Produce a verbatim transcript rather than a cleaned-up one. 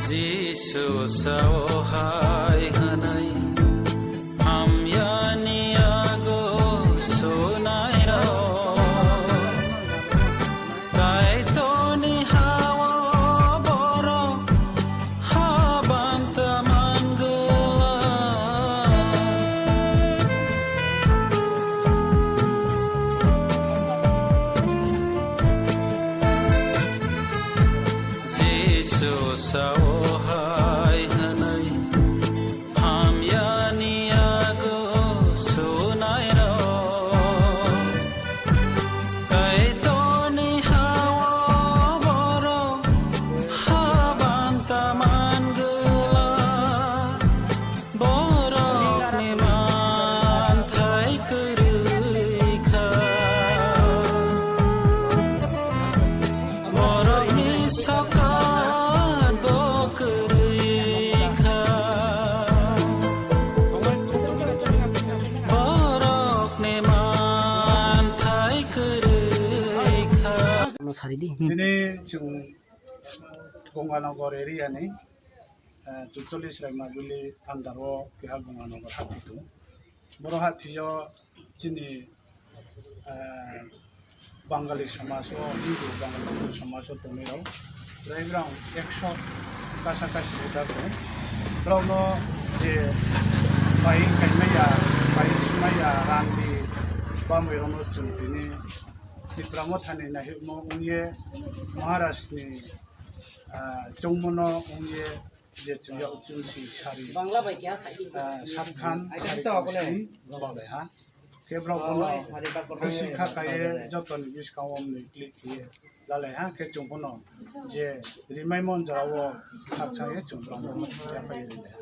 Jisu sao hai hwnwi, hamyani yago sunairok. Kaitorni hao borok habanta mangwla. Jisu sao hai hwnwi, hamyani yago sunairok. Kaitorni hao borok habanta mangwla. Borokni manthai kwrwi kha, borokni sokat bo kwrwi kha, borokni manthai kwrwi kha. Tini chwng Gonganagar area ni, eh, chukcholi Sraimabili under o keha Gonganagar hati tongo. Boro hati o chini, eh, Bangali somaj o, Hindu Bangali somaj o tongwi rok, prai borok ekso kasa kasi rijak tongo. Borokno je bai kaimaya, bai sumaya, randi bamwi rokno chwng tini Tipra Mothani naihikmo wngye Maharaj ni, ah, chongmono wngye je chwng yak chwng si sari, Bangla bai keha sai di. Ah, Sat Khan Ai, sari to khan sini balai ha. Khe borok bono hai sari bakor bwswk kha kaiye jotoni bwskango mwnwi click khe lalai ha, khe chwng bono je rimai mon jora o khakchangye chwng bono yaphai rilai ha.